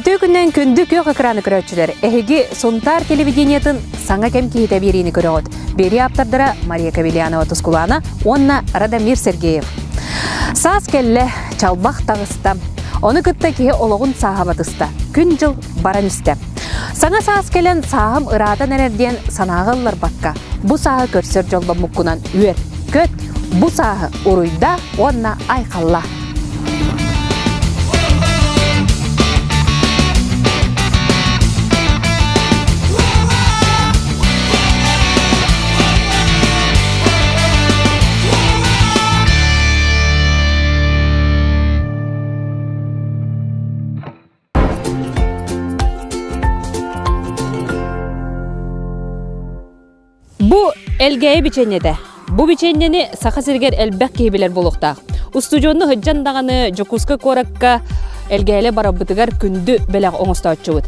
Үтүө күннэн күндү күөх экраны көрөөччүлэр, эһиги Сунтаар телевидениетын саҥа кэм киһитэ биэриини көрөҕүт. Биэрии ааптардара Мария Кавельянова Тускулаана уонна Радомир Сергеев. Саас кэллэ, чалбах таҕыста. Ону кытта киһи олоҕун сааһа батыста. Күн-дьыл баран истэ. Саҥа саас кэлэн сааһым ыраатан эрэр диэн санааҕа ылларбакка, бу сааһы көрсөр дьолломмуккунан үөр, көт, бу сааһы уруйда уонна айхалла. Бу Элгээйи бичиэнньэтэ. Бу бичиэнньэни Саха сиригэр элбэх киһи билэр буолуохтаах. Устудьуонну сылдьан даҕаны Дьокуускай куоракка Элгээйилэ барарбытыгар күндү бэлэх оҥостооччубут.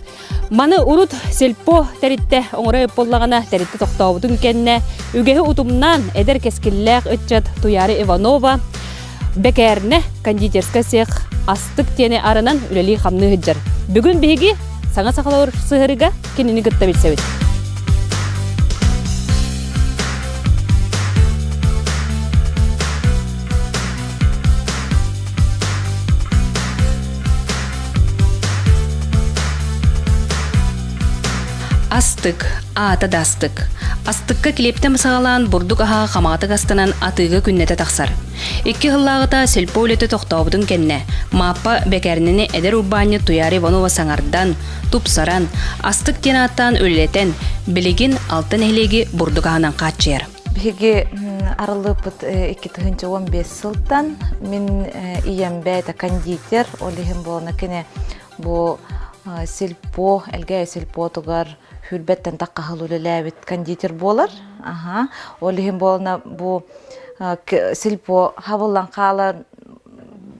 Маны урут сельпо тэрилтэ оҥоро буоллаҕына тэрилтэ тохтообутун кэннэ үгэһи утумнаан эдэр кэскиллээх ыччат Туйаара Иванова бэкээринэ кондитерскай сыах астык диэни арынан үлэлии-хамныы сылдьар. Бүгүн биһиги саҥа сахалар сыһыарыга кинини кытта билсэбит. Астык, аата да астык. Астыкка килиэптэн саҕалаан бурдук аһа хамаҕатык астанан атыыга күннэтэ тахсар. Икки сыллааҕыта сельпо үлэтэ тохтообутун кэннэ, Мааппа бэкээринэни эдэр урбаанньыт Туйаара Иванова саҥардан, тупсаран, астык диэн ааттаан үлэлэтэн, билигин алта нэһилиэги бурдук аһынан хааччыйар. Биһиги арыллыыппыт 2015 сылтан мин ийэм бэйэтэ кондитер, ол иһин буолана кини бу сельпо, Элгээйи сельпотугар хүрбэттэн таххаһыл үлэлээбит кондитер буолар. Аха. Ол иһин буолана бу сельпо хабыллан хаалар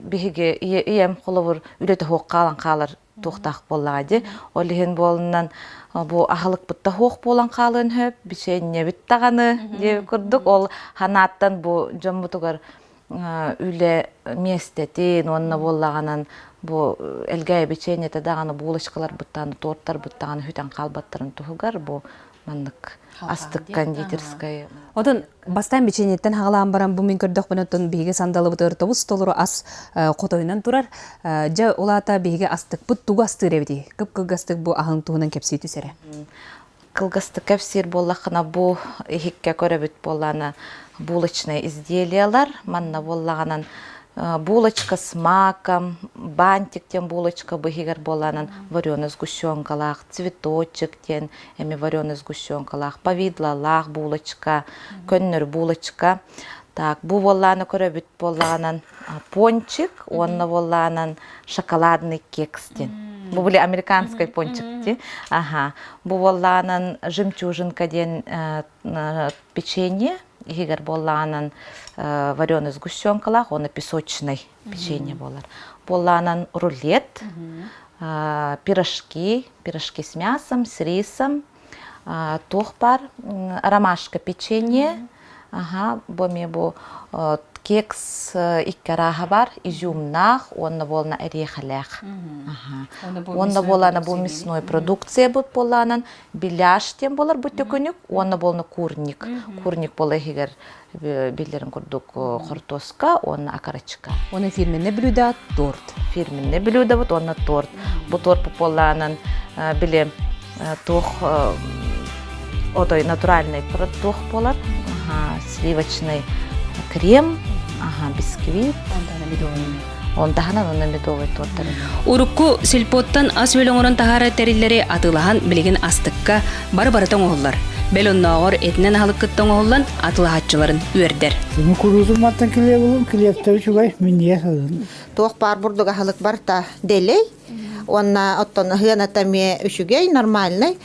биһиги ийэм холобур үлэтэ суох хаалан хаалар туохтаах буоллаҕа дии. Ол иһин буолунан бу аһылыкпыт да суох буолан хаалыан сөп, бичиэнньэбит даҕаны диэбит курдук ол ханааттан бу дьоммутугар үлэ миэстэтин уонна буоллаҕынан бу Элгээйи бичиэнньэтэ даҕаны булочкаларбыттан, тортарбыттан сүтэн хаалбаттарын туһугар бу маннык астык кондитерскай. Отон бастаан бичиэнньэттэн хаҕалаан баран бу мин көрдөхпүнэ оттон биһиги сандалыбытыгар тобус толору ас хотойунан турар. Дьэ ол аата биһиги астыкпыт тугу астыыр эбитий? Кып-кылгастык бу аһын туһунан кэпсии түс эрэ. Кылгастык кэпсиир буоллаххына бу иһиккэ көрөбүт буоллаана булочные изделиялар манна буоллаҕынан булочка с маком, бантик диэн булочка бу иһигэр буоллаанан вареный сгущенкалаах, цветочек диэн эми вареный сгущенкалаах, повидлалаах булочка, көннөрү булочка. Так, бу буоллааны көрөбүт буоллаҕынан пончик уонна буоллаанан шоколадный кекс диэн. Бу были американский пончик ди. Ага. Бу буоллаанан жемчужинка диэн печенье, иһигэр буоллаанан вареный сгущенкалаах уонна песочный печенье буолар. Буоллаанан рулет, пирожки, пирожки с мясом, с рисом, туох баар ромашка печенье, аха, бу эмиэ бу кекс икки арааһа баар, изюмнаах уонна буолна эриэхэлээх. Уонна буолана бу мясной продукция бут буоллаанан беляш диэн буолар бу төкүнүк уонна буолна курник. Курник буола иһигэр биллэрин курдук хортуоска уонна окорочка. Уонна фирменнэ блюдо торт. Фирменнэ блюдобут уонна торт. Бу торт буоллаанан били туох отой натуральный туох буолар сливочный крем, ага, бисквит. Он таһынан уонна медовый торттары. Урукку сельпоттан ас-үөл оҥорон таһаарар тэриллэри атыылаһан билигин астыкка бары-барыта оҥоһуллар. Бэл оннооҕор этинэн аһылык кытта оҥоһуллан атыылаһааччыларын үөрдэр. Кини куруутун мантан килиэп ылым, килиэптэр үчүгэй, минньигэс ылын. Туох баар бурдук аһылык барыта дэлэй. Уонна оттон ыһыаната эмиэ үчүгэй, нормальный.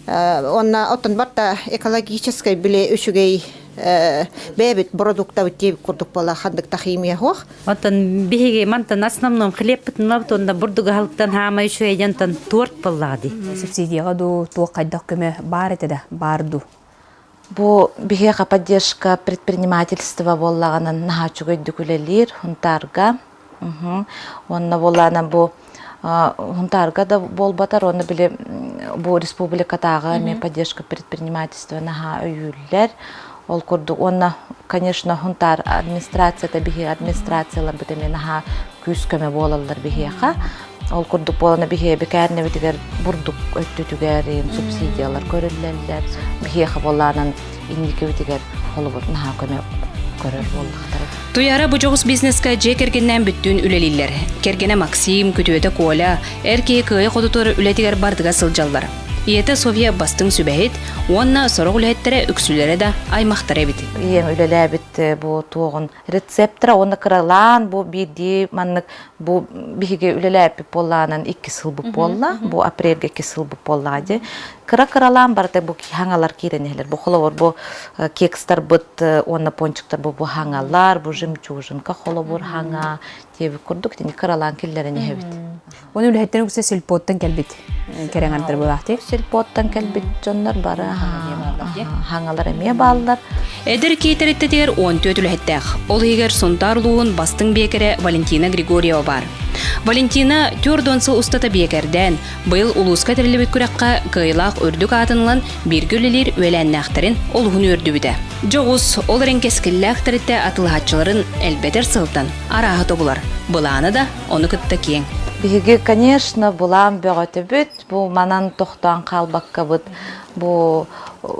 Уонна оттон барта экологическай били үчүгэй бэйэбит продуктабыт диэбит курдук буола ханнык да химия суох. Оттон биһиги мантан основном хлебпытын ылабыт уонна бурдук аһылыктан хаамай үчүгэй диэн торт буоллаҕа дии. Субсидияҕа дуу, туох хайдах көмө баар этэ да, баар дуу? Бу биһиэхэ поддержка предпринимательства буоллаҕынан наһаа үчүгэйдик үлэлиир Хунтаарга. Уонна буоллаҕына бу Хунтаарга да буолбатар, уонна били бу республикатааҕы эмиэ поддержка предпринимательства наһаа өйүүллэр. Ол курдук уонна, конечно, Хунтаар администрацията биһиэхэ администрацияларбыт эмиэ наһаа күүс-көмө буолаллар биһиэхэ. Ол курдук буолана биһиэхэ бэкээрнэбитигэр бурдук өттүтүгэр субсидиялар көрүллэллэр. Биһиэхэ буоллаанан инникибитигэр холобур наһаа көмө көрөр буоллахтара. Туйаара бу дьоҕус бизнеска дьиэ кэргэнинээн бүттүүн үлэлииллэр. Кэргэнэ Максим, күтүөтэ Коля, эр киһи кыайа хотутуор үлэтигэр бардыга сылдьаллар. Ийэтэ Софья бастыҥ сүбэһит уонна сорох үлэһиттэрэ үксүлэрэ да аймахтара эбит. Ийэм үлэлээбит бу туоҕун рецептэрэ уонна кыралаан бу биирдии маннык бу биһиги үлэлээппит буоллаҕынан икки сылбыт буолла бу апрельга икки сылбыт буоллаҕа дии кыра кыралаан барыта бу хаҥалар киирэн иһэлэр бу холобур бу кекстарбыт уонна пончиктар бу бу хаҥалар бу жемчужинка холобур хаҥа диэбит курдук итини кыралаан киллэрэн иһэбит Оны үлэһиттэн үксэ сельпоттан кэлбит кэрэҥэрдэр буолаахтый. Сельпоттан кэлбит дьоннор бары хаҥалар эмиэ бааллар. Эдэр киһи тэрилтэтигэр 14 үлэһиттээх. Ол иһигэр Сунтаар улууһун бастыҥ биэкэрэ Валентина Григорьева баар. Валентина 40 сыл устата биэкэрдээн, быйыл улууска тэриллибит күрэххэ кыайыылаах үрдүк аатын ылан бииргэ үлэлиир үөлээннээхтэрин олуһун үөрдүбүтэ. Дьоҕус, ол эрэн кэскиллээх тэрилтэ атыылаһааччыларын элбэтэр сылтан арааһы тобулар. Былаана да ону кытта киэҥ. Биһиги, конечно, былаан бөҕөтөбүт. Бу манан тохтоон хаалбаккабыт. Бу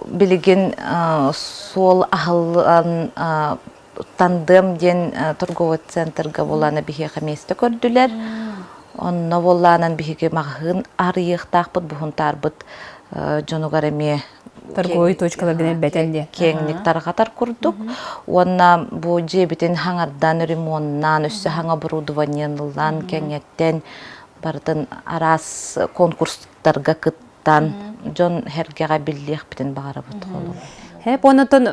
билигин суол аһыллан Тандем диэн торговый центрга буолаана биһиэхэ миэстэ көрдүлэр. Онно буоллаанан биһиги маҕаһыын арыйыахтаахпыт, буһунтаарбыт дьонугар эмиэ торговый точкаларгын элбэтэн диэн киэҥник тарҕатар курдук уонна бу дьиэбитин хаҥардан ремоннаан өссө хаҥа оборудованиелаан кэҥэттэн барытын араас конкурстарга кыттан дьон сэргэҕэ биллиэхпитин баҕарабыт холобур. Хэп онотон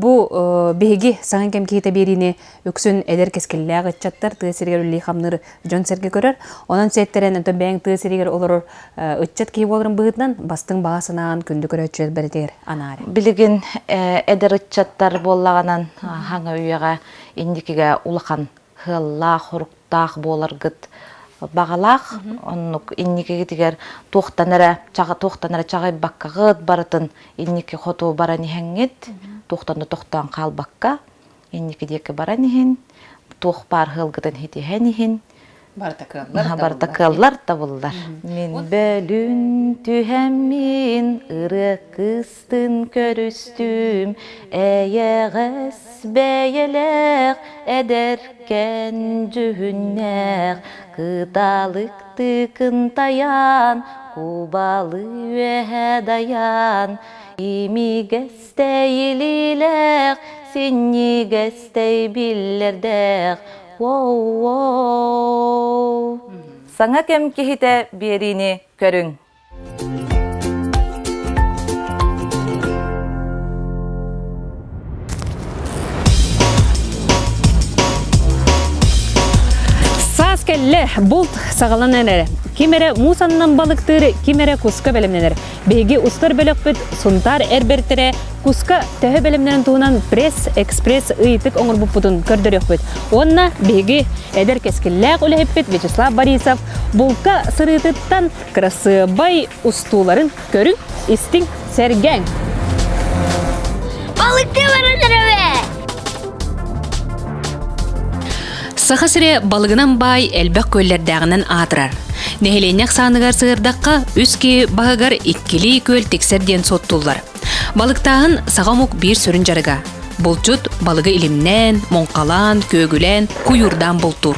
бу биһиги саҥа кэм киһитэ биэриини үксүн эдэр кэскиллээх ыччаттар тыа сиригэр үлэлии-хамныыр дьон-сэргэ көрөр. Онон сиэттэрэн онтон бэйэҥ тыа сиригэр олорор ыччат киһи буоларын быһыытынан бастыҥ баҕа санааҕын күндү көрөөччүлэр бэритигэр анаар. Билигин эдэр ыччаттар буоллаҕынан хаҥа үйэҕэ инникигэ улахан сыаллаах, хоруктаах буоларгыт баҕалаах. Оннук инникигитигэр туохтан эрэ туохтан эрэ чаҕыйбаккаҕыт барытын инники хоту баран иһэҥҥит, туохтан да тохтоон хаалбакка инники диэки баран иһин, туох баар ыалгытын хитиһэн иһин, Барыта кыаллар, барыта кыаллар табыллар. Мин бөлүн түһэммин ырыа кыстын көрүстүм, эйэҕэс бэйэлээх эдэркэн дьүһүннээх, кыталыктыы кынтайан, кубалы үөһэ дайан, имигэс Тэйилиилээх, синньигэстэй биллэрдээх, воу-воу. Саҥа кэм киһитэ биэриини көрүҥ. Саас кэллэ, булт саҕаланан эрэ. Ким эрэ муус аннынан балыктыыр, ким эрэ куска бэлэмнэнэр. Биһиги устар бөлөхпүт Сунтаар эр бэртэрэ куска төһө бэлэмнэрин туһунан пресс-экспресс ыйытык оҥорбуппутун көрдөрүөхпүт. Уонна биһиги эдэр кэскиллээх үлэһиппит Вячеслав Борисов булка сырыытыттан кырасыабай устууларын көрүҥ, истиҥ, сэргээҥ! Балыкты баран эрэбэ! Саха сирэ балыгынан баай элбэх күөллэрдээҕинэн аатырар. Нэһилиэнньэ ахсааныгар сыһыардахха, үс киһи баһыгар иккилии күөл тиксэр диэн суоттууллар. Балыктааһын саха омук биир сүрүн дьарыга. Булчут балыгы илимнээн, муҥхалаан, күөгүлээн, куйуурдаан бултуур.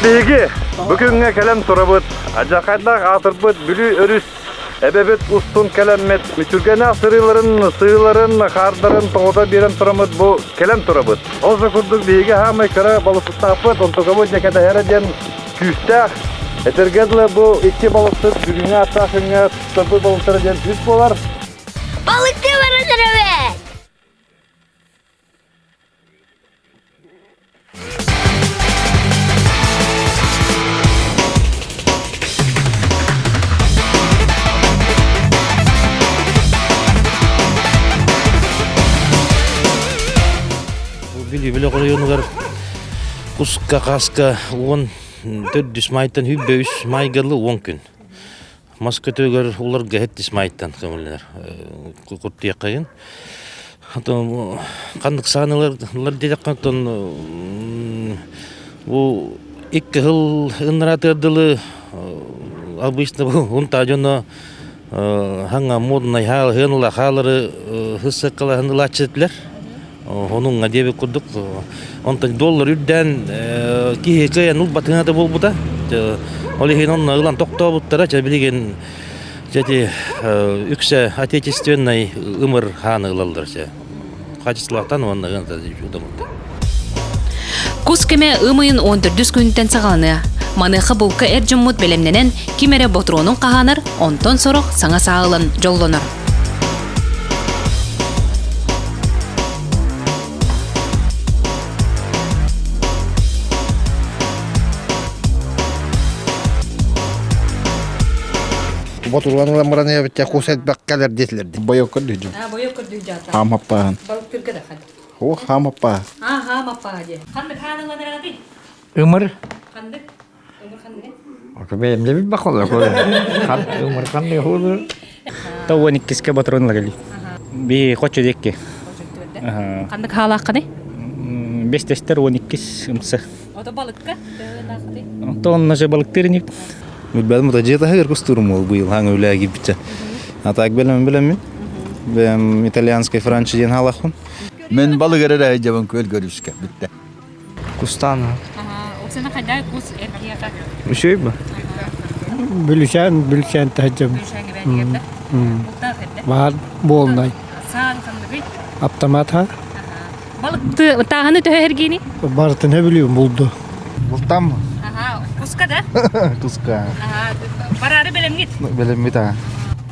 Биһиги бу күҥҥэ кэлэн турабыт. Адьахайдаах аатырбыт Бүлүү өрүс эбэбит устун кэлэммит мүчүргэнээх сырыыларын, сыыларын, хаардарын тоҕута биэрэн тураммыт бу кэлэн турабыт. Ол да курдук биһиги хаамай кыра балыксыттаахпыт, онтукабыт дьэ кэтэһэрэ диэн күүстээх. Этэргэ дылы бу икки балыксыт бүгүҥҥү ааттаах күҥҥэ туттарбыт балыктара диэн үс буолар. Балыкты баран эрэбит! Бүлүү бөлөх оройуонугар куска хаска 14 майтан 23 майга дылы 10 күн. Мас көтөгөр уларга 7 майтан көҥүллэнэр куртуйаххайын. Ханнык саанылар диэтэххэ оттон бу икки сыл ыннараатыгар дылы обычно бу унтаа дьоно хаҥа моднай хаалыһыан хаалары хыссаккалаһын ылааччы этилэр. Онуҥҥа диэбит курдук, онтон доллар үрдээн киһи кыайан ылбатыҥа да буолбута. Ол иһин онно ылан тохтообуттара. Чэ билигин дьэ үксэ отечественнай ымыр хааны ылаллар чэ. Хаачыстыбалаахтан уонна удамырда. Кус кэмэ ым ыйын 14 күнүттэн саҕаланыа. Маныаха булка эр дьоммут бэлэмнэнэн, ким эрэ ботуруонун хаһаанар, онтон сорох саҥа саа ылан дьоллонор. Ботуруон ылан баран эбитте кус элбэх кэлэр диэтилэр. Бойок көрдүжүм. А, бойок көрдүжү Хаамаппааһын. Балык түргэ да хан. О, хаамаппаа. А, хаамаппаа диэ. Ханнык хаанылан эрэгий? Ымыр. Ханнык? Ымыр ханнык? Бэйэмдэ билбэх олор. Ымыр ханнык хуолур. Та уон иккиске батырын лагали. Би хочо декки. Ханнык хаалааххыный? Бестестер уон иккис ымсы. Ото балыкка? Онтон же балыктырник. Билбэдим дьиэ таһыгар кустуурум ол быйыл хаҥа үлээ киирбитчэ. А так билэмин билэммин. Бэйэм итальянскай франчи диэн хаалахпын. Мен балык эрэ дьабын күөл көрүскэ бүтте. Кустаан. Оксана хайдай кус эркиэхэ. Үчүгэй ба? Бүлүчээн, бүлүчээн таһдьам. Баар буолнай. Саан ханныгый? Автомат ха. Балыкты тааһыны төһө эргиини? Барытын бүлүүм булду. Бултам. Аха, куска да? Куска. Аха, барары белемгит. Белеммит а.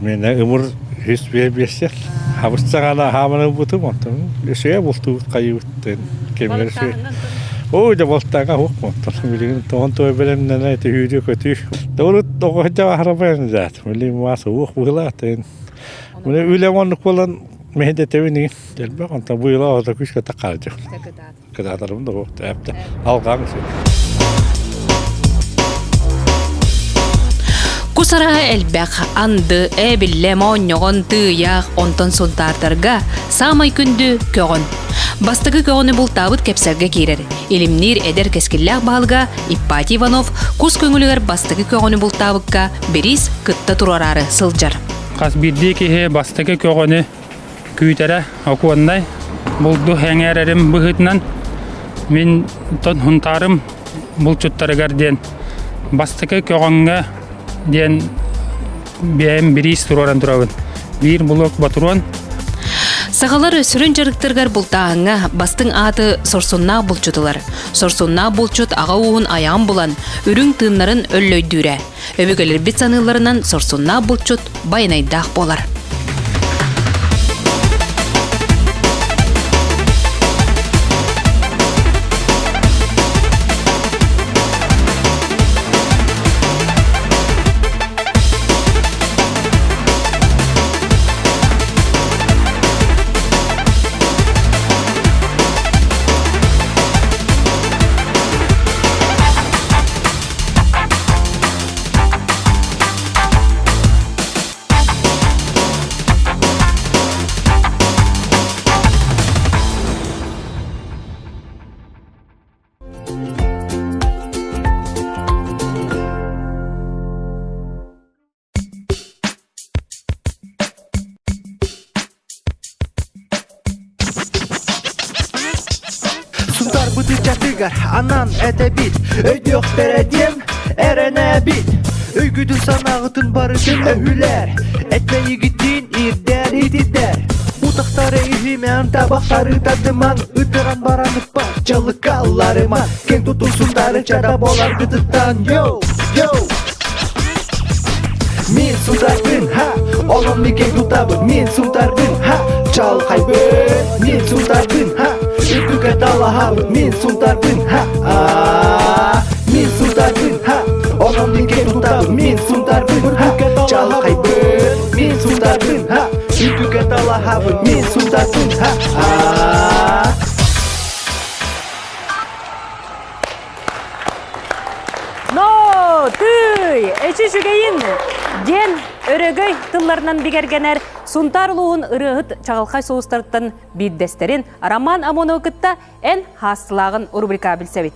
Мен ымыр үс биэс Хабырцаҕана хааманы бутум онтон үсүгэ бултубут хайыбыттын кэмигэр үсүгэ. Ой да болтаага хук онтон билигин тоҕон той бэлэмнэнэ түһүүдү көтүү. Дорут оҕо ахарабайын заат. Билим маас уох быһылаатын. Мune үлэ оннук болан мехде тебини делбек онтон быйла ото күскө такаажы. Кыдаатарым да эпте алгаң Кус араһа элбэх, анды, эбиллэ, моонньоҕон, тыыйаах, онтон сунтаардарга саамай күндү көҕөн. Бастакы көҕөнү бултаабыт кэпсэлгэ киирэр. Илимниир эдэр кэскиллээх баһылыга Иппатий Иванов кус көҥүлүгэр бастакы көҕөнү бултаабыкка бириис кытта туруораары сылдьар. Хас биирдии киһи бастакы көҕөнү күүтэрэ окуоннай булду эҥээрэрим быһыытынан мин Һунтаарым булчуттарыгар диэн бастакы көҕөҥҥө диэн бэйэм бириис туруоран турабын. Биир блок ботуруон. Сахалар сүрүн дьарыктарыгар бултааһыҥҥа бастыҥ ааты сорсуннаах булчут ылар. Сорсуннаах булчут аҕа ууһун айаҕын булан, үрүҥ тыыннарын өллөйдүүрэ. Өбүгэлэрбит саныылларынан сорсуннаах булчут байанайдаах буолар. Сунтарбыт ыччатыгар анаан этэбит Өйдүөхтэрэ диэн эрэнэбит Өйгүтүн санааҕытын барытын өһүлэр Этмэйигитин ирдэр ититэр Утахтары иһимэн табахтары тардыман Ытыран баран ыппат дьалыкка ылларыман Кэҥ тутун сунтары чада боларгытыттан Йоу, йоу Мин сунтарбын, ха, онон мин кэҥ тутабын Мин сунтарбын, ха, чалхайбын Мин сунтарбын, ха, үрдүккэ талаһабын Мин сунтарбын, ха, а Мин сунтарбын, ха, онон мин кэҥ тутабын Мин сунтарбын, ха, чалхайбын Мин сунтарбын, ха, үрдүккэ талаһабын Мин сунтарбын, ха, а Но, тыый, эчи үчүгэйин! диэн өрөгөй тылларынан бигэргэнэр Сунтаар улууһун ырыаһыт чаҕылхай сулустарыттан биирдэстэрин Роман Амоновы кытта эн хаастылааҕын рубрика билсэбит.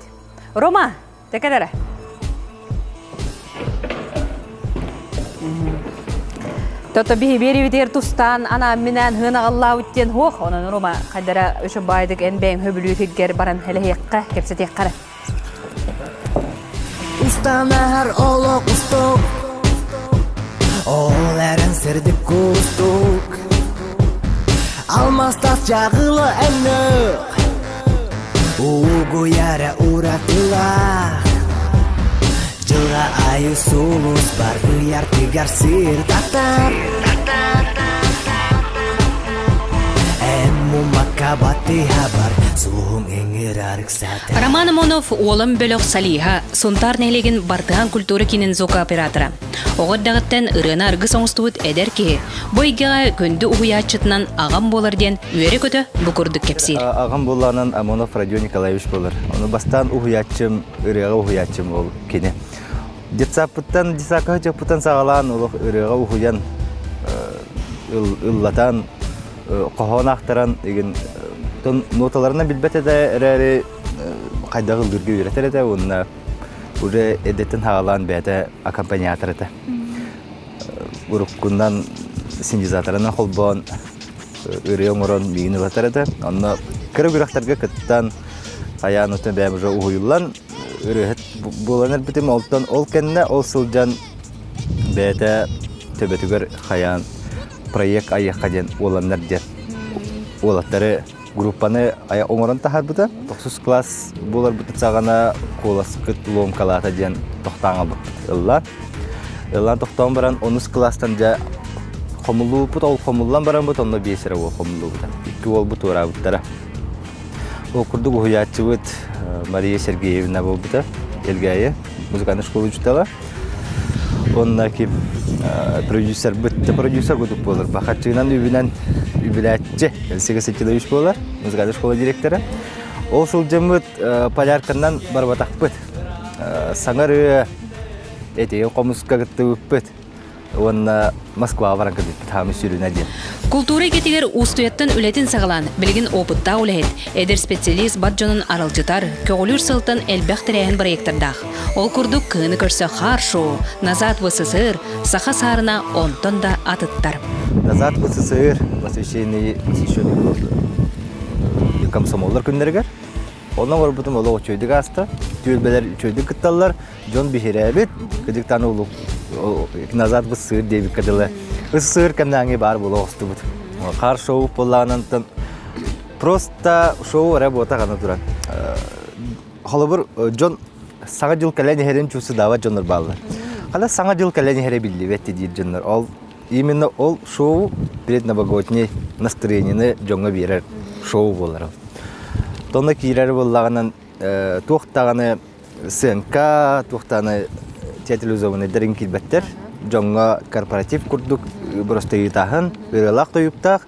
Рома, тэкэлэрэ. Тото биһи биэриибитигэр тустаан анаан-минээн хыан аҕаллаабыт диэн хуох, онон Рома хайдара үчү баайдык эн бэйэҥ хөбүлүү сиргэр баран хэлэһиэххэ, кэпсэтиэххэ эрэ. Устанар олох устук Ол эрэн сирдик кустук Алмастас жагылы эннök Угуяра уратылах Жылга айы сулус бар ыяр тыгар сыр татар Эн мумакка батыха бар Сулуһуҥ эҥир Роман Амонов Уолан бөлөх Салиха, Сунтаар нэһилиэгин Бартыһаан культура киинин звукооператора. Оҕо эрдэҕиттэн ырыаны аргыс оҥостубут эдэр киһи бу эйгэҕэ күндү уһуйааччытынан аҕам буолар диэн үөрэ-көтө бу курдук кэпсиир. Аҕам буоллаҕынан Амонов Родион Николаевич буолар. Ону бастаан уһуйааччым, ырыаҕа уһуйааччым ол кини. Детсаппыттан, детсадка сылдьыппыттан саҕалаан олох ырыаҕа уһуйан, ыллатан, хоһоон аахтаран игин ноталарынан билбэт этэ эрээри хайдах ыллыырга үөрэтэр этэ уонна уже эдеттен хаалаан бэйэтэ аккомпаниатор этэ уруккунан синтезаторынан холбоон ырыа оҥорон миигин ылатар этэ онно кыра күрэхтэргэ кыттан хайаан отон бэйэм уже уһуйуллан ырыаһыт буолан эрбитим олтон ол кэннэ ол сылдьан бэйэтэ төбөтүгэр хайаан проект айыахха диэн уоланнар диэн уолаттары группаны оҥорон таһаарбыта. Тохсус класс буоларбыт саҕана куоласкыт ломкалаата диэн тохтоон ылбыппыт ыллаан. Ыллаан тохтоон баран онус класстан дьэ хомуллубуппут ол хомуллан бараммыт онно биэс эрэ уол хомуллубута. Икки уолбут туораабыттара. Ол курдук уһуйааччыбыт Мария Сергеевна буолбута, Элгээйи музыкальнай школа учуутала. Уонна ким продюсербыт, продюсер курдук буолар. Бахаччыынан үбүнэн үбүлээччи Алексей Константинович буолар, музыкальнай школа директора. Ол сылдьаммыт полярканан барбатахпыт. Саҥа ырыа этиги хомуска кыттыбыппыт. уонна Москваҕа баран кэлбиппит хаамыы сүрүнэ диэн. Култуура эйгэтигэр уустуйаттан үлэтин саҕалаан, билигин опыттаах үлэһит, эдэр специалист бар дьонун аралдьытар, көҕүлүүр сылтан элбэх тэрээһин бырайыактардаах. Ол курдук кыһыны көрсө хаар-шоу, Назад в СССР, Саха саарына онтон да атыттар. Назад в СССР посвященный посвященный был комсомоллар күннэригэр. Онно оҥорбутум олох үчүгэйдик ааста. Түөлбэлэр үчүгэйдик кытталлар. Дьон биһирээбит, кыдьыктаан улук назад быссыыр диэбиккэ дылы ыссыыр кэмнээҥи баар буола оҕустубут. Хаар шоу буоллаҕынан просто шоу эрэ буота гана туран. Холобур, дьон саҥа дьыл кэлэн иһэрин чувствудаабат дьоннор бааллар. Хана саҥа дьыл кэлэн иһэрэ биллибэт диир дьоннор. Ол именно ол шоу предновогодний настроениены дьоҥҥо биэрэр шоу буолар. Тонна киирэр буоллаҕынан туох даҕаны сыаҥка, туохтааны театрализованныйдар киирбэттэр. Дьоҥҥо корпоратив курдук боростойутааһын, ырыалаах тойуктаах,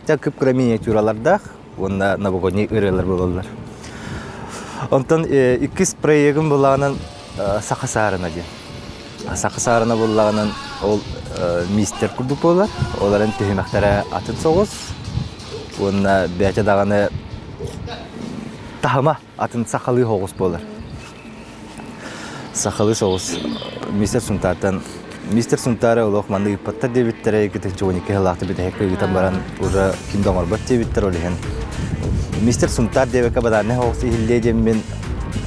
кып-кыра миниатюралардаах уонна новогодний ырыалар буолаллар. Онтон иккис проегым булаҕынан Саха саарына диэн. Саха саарына буллаҕынан ол мистер курдук буолар. Оларын түһүмэхтэрэ атын соҕус уонна бэйэтэ даҕаны таһыма атын сахалыы соҕус буолар. Сахалыы соҕус мистер Сунтаартан мистер Сунтаары олох манна ыыппаттар диэбиттэрэ 2012 сыллаахта бүтэһиккэ ыытан баран уже ким да оҥорбот диэбиттэр ол иһин. Мистер Сунтаар диэбэккэ бадааннай оҕус иһиллиэ диэммин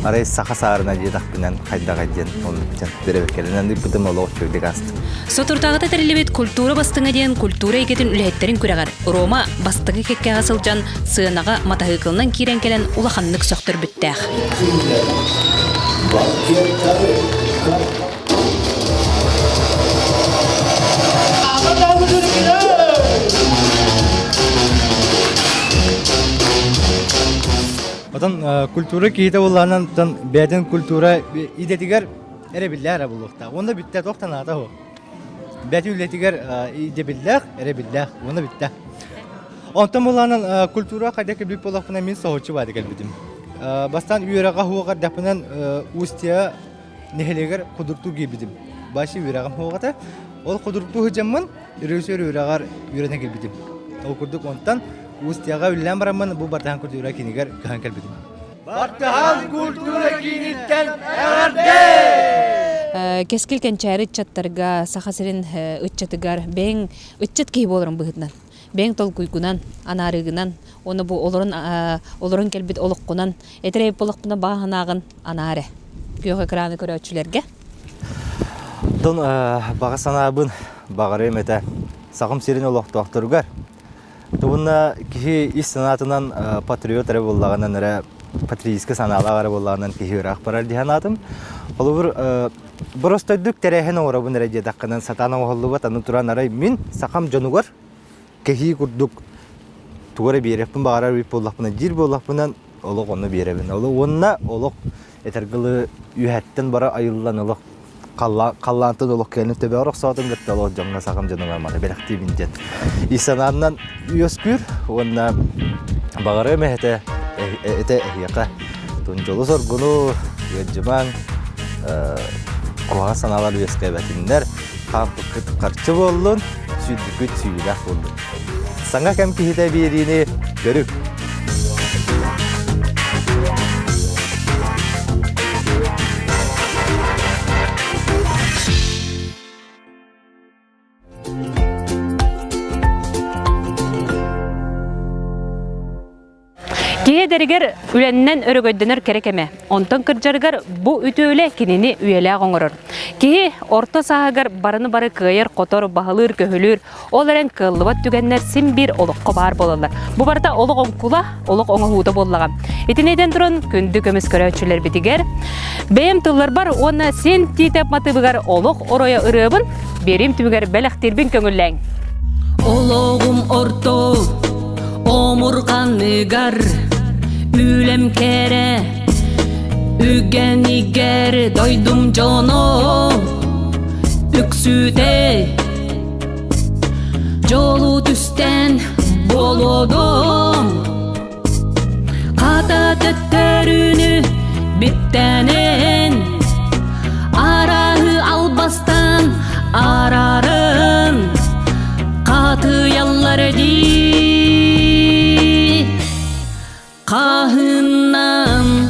арай саха саарына диэтэхпинэн хайдаҕай диэн оннук диэн бэрэбэккэлэнэн ыыппытым олох үчүгэйдик аастым. Соторутааҕыта тэриллибит культура бастыҥа диэн культура эйгэтин үлэһиттэрин күрэҕэр Рома бастакы кэккэҕэ сылдьан сыанаҕа матаһыыкылынан киирэн кэлэн улаханнык сөхтөрбүттээх. Отон культура киһитэ буоллаҕынан оттон бэйэтин культура идэтигэр эрэбиллээх эрэ буолуохтаах. Уонна бүттэ туох санаата суох. Бэйэтин үлэтигэр идэбиллээх, эрэбиллээх уонна бүттэ. Онтон буоллаҕынан культура хайдах кэлбит буоллахпына мин соһуччу баады кэлбитим. Бастаан үөрэҕэ суоҕар дэхпинэн Устья нэһилиэгэр худуртуу киирбитим. Башы үөрэҕим суоҕата. Ол худуртуу сылдьаммын режиссер үөрэҕэр үөрэнэ кэлбитим. Ол курдук онтон Устьяҕа үлэлээн бараммын бу Бартыһаан культура киинигэр көһөн кэлбитим. Бартыһаан культура кииниттэн эҕэрдэ! Кэскил кэнчээри ыччаттарга, Саха сирин ыччатыгар бэйэҥ ыччат киһи буоларын быһыытынан бэйэҥ толкуйгунан, анаарыыгынан уонна бу олорон олорон кэлбит олоххунан этэр эбит буоллахпына баҕа санааҕын анаа эрэ күөх экраны көрөөччүлэргэ. Оттон баҕа санаабын баҕарыам этэ Сахам сирин олохтоохторугар. Тугунна киһи ис санаатынан патриот эрэ буоллаҕынан эрэ патриотическай санаалаах эрэ буоллаҕынан киһи ыраах барар дии санаатым. Холобур, боростойдук тэрээһин оҥоробун эрэ диэтэххинэн сатаан оҥоһуллубат аны туран арай мин сахам дьонугар кэһии курдук тугу эрэ биэриэхпин баҕарар эбит буоллахпына диир буоллахпынан олох онно биэрэбин. Олох уонна олох этэргэ дылы үөһэттэн бара айыллан олох халлаантан олох кэлин төбөҕөр охсоотун кытта олох дьоҥҥо сахам дьонугар маны бэлэхтиибин диэн ис санааннан үөскүүр уонна баҕарыам эһэтэ этэ эһиэхэ тунчолу соргуну ыалдьымаҥ куһаҕан санаалар үөскээбэтиннэр хаампыккыт харчы буоллун сүүрбүккүт сүүйүүлээх буоллун саҥа кэм киһитэ биэриини көрүҥ Киһи эдэригэр үлэннэн өрөгөйдөнөр кэрэ кэмэ. Онтон кырдьарыгар бу үтүө үлэ кинини үйэлээх оҥорор. Киһи орто сааһыгар барыны бары кыайар-хотор, баһылыыр-көһүлүүр, ол эрэн кыаллыбат түгэннэр син биир олоххо баар буолаллар. Бу барыта олох оҥкула, олох оҥоһуута буоллаҕа. Итини этэн туран, күндү көмүс көрөөччүлэрбитигэр бэйэм тылларбар уонна син тиитэп матыыбыгар олох оройо ырыабын биэриим түмүгэр бэлэхтиирбин көҥүллээҥ. Олоҕум орто омурҕаныгар үлэм кэрэ үгэнигэр дойдум дьоно үксүтэ дьолу түстэн буолуодум хата төттөрүнү биттэнэн арааһы албастан арарын хатыйаллар дии хаһыннан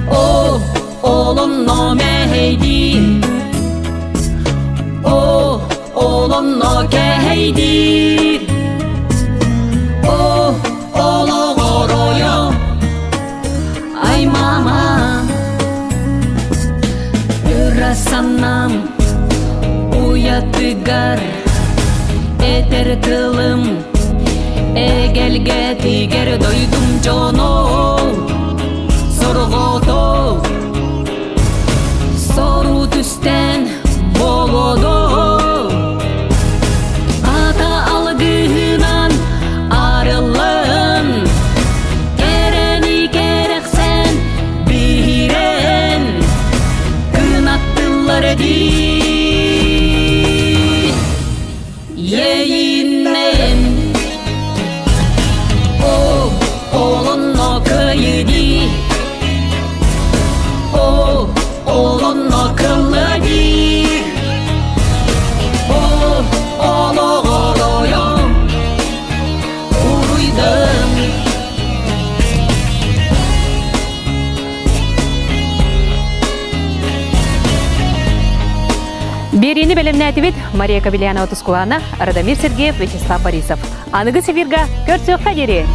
о олонно мэһэйдии о олонно кэһэйдиир о олоҕоройо Ай мама Ыра санаам уйатыгар Этэр тылым эгэлгэтигэр дойдум дьоно Сорҕото Сору түстэн болодо Ата алгыһынан арыллан Кэрэни кэрэхсээн биһирээн Кынаттыллар дии Иэйиннэн О, олонно кыайыы дии О, олонно кылла дии О, олоҕоройом уруйдым Биэриини бэлэмнээтибит Мария Кобельянова Тускулана, Радомир Сергеев, Вячеслав Борисов. Аныгы Сибирга көрсүөххэ диэри!